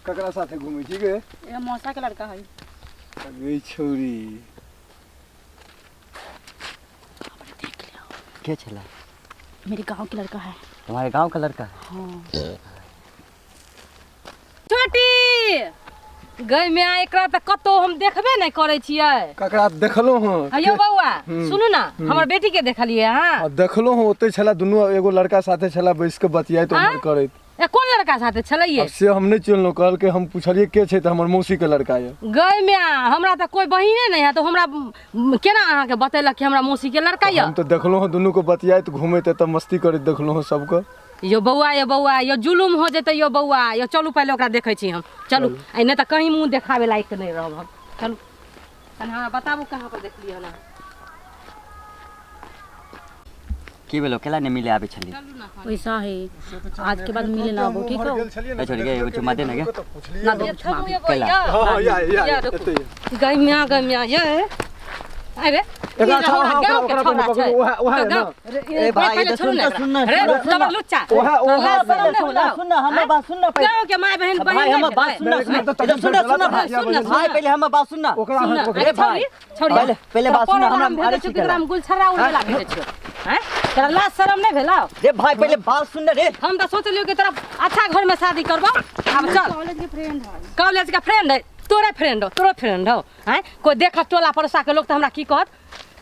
ककरा साथे घूमै छी गे? ए मौसा के लड़का है। अगे छौरी। देख लियो। के छला? मेरे गांव के लड़का है। तुम्हारे गांव का लड़का है? हाँ। छोटी गई में एकरा तऽ कतौ हम देखबे नहि करै छियै। ककरा देखलहुँ हँ? अयो बौआ, सुनू ना, हमर बेटी के देखलियै अहाँ? आ देखलहुँ हँ, ओतै छला दुनू एगो लड़का साथे छला बैस के बतियाइत उम्हर करैत। ए कोन लड़का साथे छलैये? आब से हम नहि चिन्हलहुँ, कहलकै हम पुछलियै के छै तऽ हमर मौसी के लड़का यऽ। गई में हमरा तऽ कोई बहिने नहि है, तऽ हमरा केना अहाँके बतेलक कि हमरा मौसी के लड़का यऽ? हम तऽ देखलहुँ हँ दुनू के बतियाइत घूमैत एतऽ मस्ती करैत देखलहुँ हँ सबके। यो बौआ, यो बौआ, यो जुलुम हो जेतै यो बौआ, यो चलू पहिले ओकरा देखै छी हम, चलू। आ नहि तऽ कहीं मुँह देखाबै लायक नहि रहब हम। चलू तहन हमरा बताबू कहाँ पर देखलियै हन अहाँ? की भेलो, केला नहि मिले आबै छली? वैसा है, आज के बाद मिले ना आबो, ठीक हो? ए छोड़ी गे, एगो चुम्मा दे ना गे। ना दो चुम्मा। केला? हँ, या या। या, रुकू। एतै यऽ। गई म्या, गई म्या, ये अरे एकरा छौड़ा, हँ, ओकरा ओकरा पहिने पकड़ू, ओएह ओएह है ना। ए भाई, ई तऽ सुन तऽ सुन ना, अरे सुन ना। लबर लुच्चा। ओएह ओएह। पहिले सुन ना, सुन ना, हमर बात सुन ना पहिले। गाँव के माय बहन भाई, बहिन हमर नहि बात भेलै। सुन ना, एक मिनट, सुन ना, सुन ना, सुन ना भाई, सुन ना, भाई, पहिले हमर बात सुन ना। ओकरा सुन हाथ ना, पकड़ू। अरे ए भाई, छौड़ी, छौड़ी, पहिले पहिले बात सुन ना, तोरा हमरा हम भेजै अरे छियौ की कि तोरा हम गुलछर्रा उड़बै ला भेजै छियौ? हैं? तोरा लाज शरम नहि भेलौ? रे भाई, पहिले बात सुन ना रे। हम तऽ सोचलियौ कि तोरा अच्छा घर में शादी करबौ। आब चल। कॉलेज के फ्रेंड है। कॉलेज के फ्रेंड है, तोरे फ्रेंड हो, तोरो फ्रेंड हो। हैं? कोई देखत टोला पड़ोसा के लोग तऽ हमरा की कहत?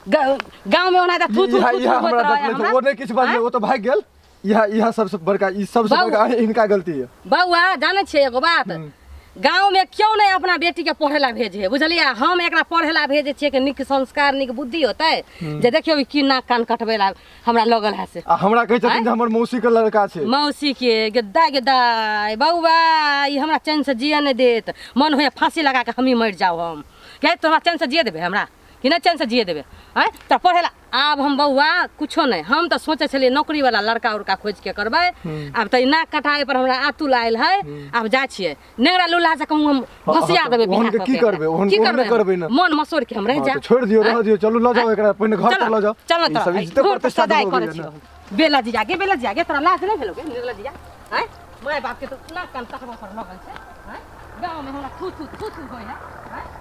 गाँव में ओना तऽ थू थू इहा थू इहा थू होइत हमरा रहै देखले हमरा। ओ नहि किछु बाजलै, ओ तऽ भागि गेल। इहा इहा सबसँ बड़का, ई सबसँ बड़का हिनका गलती है। बौआ, जानै छियै एगो बात? गाँव में क्यों नहीं अपना बेटी के पढ़े ला भेजे है, बुझलियै? हम एकरा पढ़े ला भेजे छियै कि नीक संस्कार नीक बुद्धि होतै, जे देखियौ ई की नाक कान कटबै ला हमरा लगल है से। आ हमरा कहै छथिन जे हमर मौसी के लड़का छै। मौसी के गेदा गेदा। बौआ, ई हमरा चैन से जिए नहि देत, मन होइए फांसी लगा के हमही मरि जाउ। हम के तोरा चैन से जिए देबै हमरा कि नहि चैन से जिए देबै? आँय, तऽ पढ़े ला आब हम बौआ कुछो नहि। हम तऽ सोचै छलियै नौकरी वाला लड़का उड़का खोजि के करबै, आब तऽ ई नाक कटाबै पर हमरा आतुल आयल है। आब जाइ छियै नेंगरा लुल्हा से कहूँ हम भसिया देबै। ओहन बियाह के कऽ की के करबै? ओहन की ओहन नहि करबै? करबै ने। मन मसोरि के हम रहि हँ, जायब। तऽ छोड़ि दियौ, रहऽ दियौ, चलू लऽ जाउ एकरा, पहिने घर पर लऽ जाउ। चल ई सब तऽ इज्जते घर पर प्रतिष्ठा सजाय डूबल करै गेलै छियौ ने। बेला जिया गे, बेला जिया गे, तोरा लाज नहि भेलौ गे निर्लजिया? आँय, माय बाप के तो नाक कान कटबऽ पर लगल छै। आँय, गाँवमे हमरा थू थू थू थू होइ है। आँय।